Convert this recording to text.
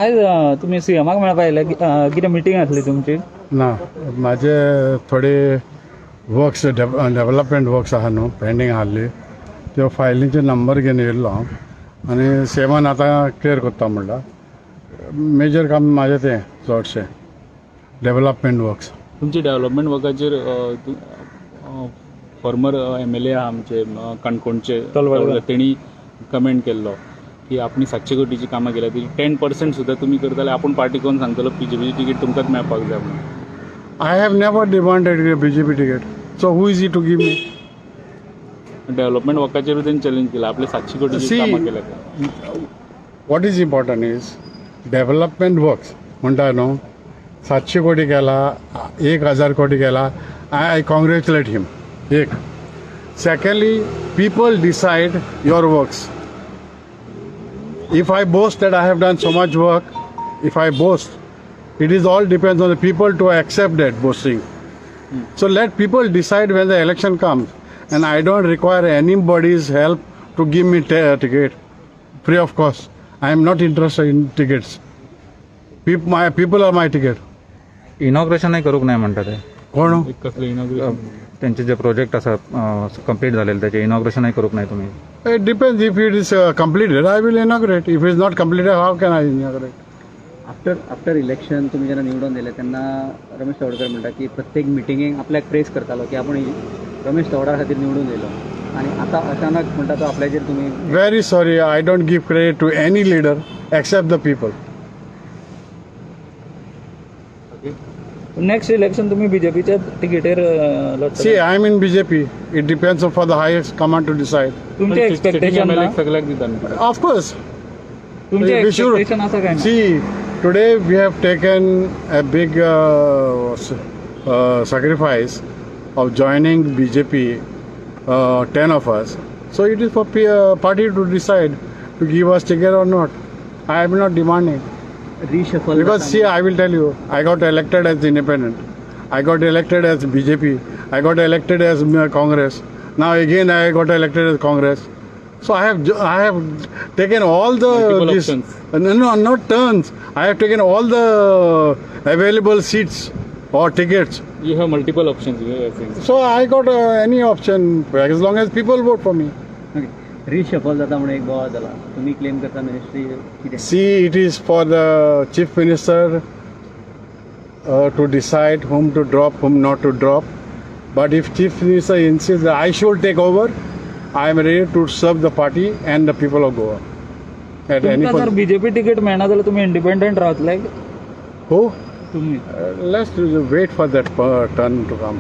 आयज तुमी सीएमाक मेळपा आयले, कितें मिटींग आसली तुमची? ना, माझे थोडे वर्क्स, डेवलपमेंट वर्क्स आहा न्हू पेंडींग आहली, त्यो फायलींचे नंबर घेवन येयल्लो हांव आनी सीएमान आतां क्लियर करता म्हणला. मेजर काम म्हाजें तें चडशें डेवलपमेंट वर्क्स. तुमचे डेव्हलपमेंट वर्काचेर फॉर्मर एमएलए आहा आमचे काणकोणचे. तलवडकर. तेणी कमेंट केल्लो की आपणी 700 कोटीची कामां केल्या, ती 10% सुद्दां तुमी करता जाल्यार आपूण पार्टी करून सांगतलो बीजेपीची तिकीट तुमकांच मेळपाक जाय म्हणून. I have never demanded BJP ticket, so who is he to give me? Development वर्काचेरूय तेणी चॅलेंज केला, आपले 700 कोटीची कामां केल्या ते. What is important is development works म्हणटा न्हू, 700 कोटी केला, 1000 कोटी केला, I congratulate him एक. Secondly, people decide your works. If I boast that I have done so much work, if I boast, it is all depends on the people to accept that boasting. So let people decide when the election comes. And I don't require anybody's help to give me ticket free of cost. I am not interested in tickets. My people are my ticket. इनॉग्रेशनय करूंक नाही म्हणटा ते. कोण? एक कसलं inauguration? त्यांचे जे project आसा complete झालेले, त्याचे इनॉग्रेशनय करूंक नाही तुम्ही? It depends. If it is completed, I will inaugurate. If it is not completed, how can I inaugurate? After election तुमी जेन्ना निवडून दिले तेन्ना रमेश तवडकर म्हणटा की प्रत्येक मिटिंगेक आपल्याक प्रेस करतालो की आपूण रमेश तवडकार खातीर निवडून येयलो आनी आतां अचानक म्हणटा तो आपल्याचेर तुमी. Very sorry, I don't give credit to any leader except the people. Next election तुम्ही बीजेपीच्या तिकीटेर लढतले? See, I am in BJP. It depends for the highest command to decide. तुमचे एक्सपेक्टेशन ना? सगळ्याक दिता न्ही. Of course. तुमचे We should- expectation आसा काय ना? See, today we have taken a big sacrifice of joining BJP, 10 of us. So it is for party to decide to give us ticket or not. I am not demanding. Reshuffle Because see, I will tell you, I got elected as independent. I got elected as BJP. I got elected as Congress. Now again I got elected as Congress. So I have taken all the Multiple these, options. No, not turns. I have taken all the available seats or tickets. You have multiple options. So I got any option as long as people vote for me. Reshuffle जाता म्हणून एक बोवाळ जाला, तुमी claim करता ministry कितें? See, it is for the chief minister to decide whom to drop, whom not to drop. But if chief minister insists that I should take over, I am ready to serve the party and the people of Goa. At any तुमकां जर point. BJP ticket मेळना जाल्यार तुमी independent रावतले? Who? तुम्ही. Let's wait for that turn to come.